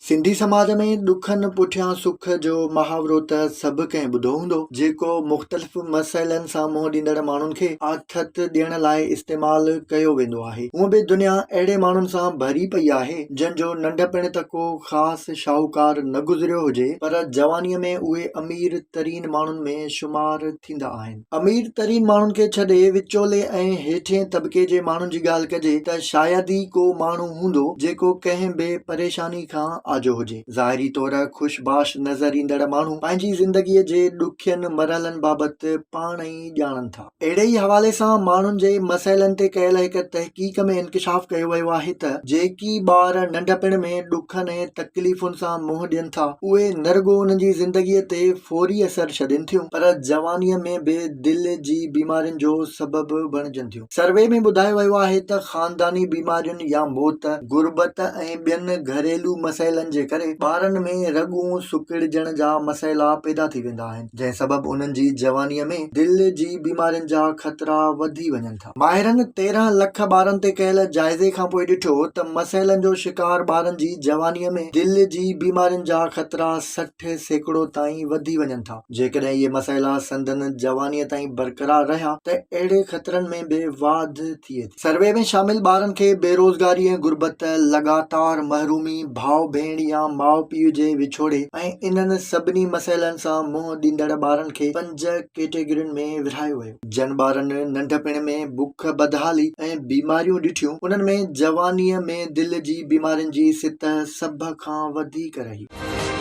سنڌي سماج ۾ ڏکن پٺيان سک جو محاورو ته سڀ ڪنهن ٻڌو هوندو، جيڪو مختلف مسئلن سان منهن ڏيندڙ ماڻهن کي آٿت ڏيڻ لاء استعمال ڪيو ويندو آهي. هونء به دنيا اهڙي ماڻهن سان ڀري پئي آهي، جن جو ننڍپڻ ته ڪو خاص شاهوڪار نه گذريو هجي، پر جوانيء ۾ اهي امير ترين ماڻهن ۾ شمار ٿيندا آهن. امير ترين ماڻهن کي ڇڏي وچولي ۽ هيٺئين طبقي جي ماڻهن جي ڳالهه ڪجي ته شايد ئي ڪو ماڻهو هوندو جيڪو ڪنهن به پريشاني کان آجو هجي. ظاهري طور خوش باش نظر ايندڙ ماڻهو پنهنجي زندگيء جي ڏکين مرحلن بابت پاڻ ئي ڄاڻن ٿا. اهڙي ئي حوالي سان ماڻهن جي مسئلن تي ڪيل هڪ تحقيق ۾ انڪشاف ڪيو ويو آهي ته جيڪي ٻار ننڍپڻ ۾ ڏکن ۽ تڪليفن سان منهن ڏين ٿا اهي نه رڳو انهن جي زندگيء تي فوري اثر ڇڏين ٿيون پر جوانيء ۾ به دل جي بيمارين جو سبب بڻجن ٿيون. سروي ۾ ٻڌايو ويو آهي ته خانداني بيمارين يا موت، غربت ۽ ٻين گهريلو مسئلن جي ڪري ٻارن ۾ رڳون سڪڙجڻ جا مسئلا پيدا ٿي ويندا آهن، جنهن سبب انهن جي جوانيء ۾ دل جي بيمارين جا خطرا وڌي وڃن ٿا. ماهرن 13 لک ٻارن تي ڪيل جائزي کانپوء ڏٺو ته مسئلن جو شڪار ٻارن جي جوانيء ۾ دل جي بيمارين جا خطرا 60% تائين وڌي وڃن ٿا. جيڪڏهن اهي مسئلا سندن جوانيء تائين برقرار رهيا ته اهڙي خطرن ۾ به واڌ ٿئي ٿي. سروي ۾ شامل ٻارن کي بيروزگاري ۽ غربت، لڳاتار محرومي، ڀاء ڀيڻ يا ماء پيء جي وڇوڙي ۽ انهن سڀني مسئلن سان منهن ڏيندڙ ٻارن کي پنج ڪيٽيگرين ۾ ورهايو ويو. جن ٻارن ننڍپڻ ۾ بک، بدحالي ۽ بيماريون ڏٺيون، انهن ۾ جوانيء ۾ دل جي بيمارين جي سطح سڀ کان وڌيڪ رهي.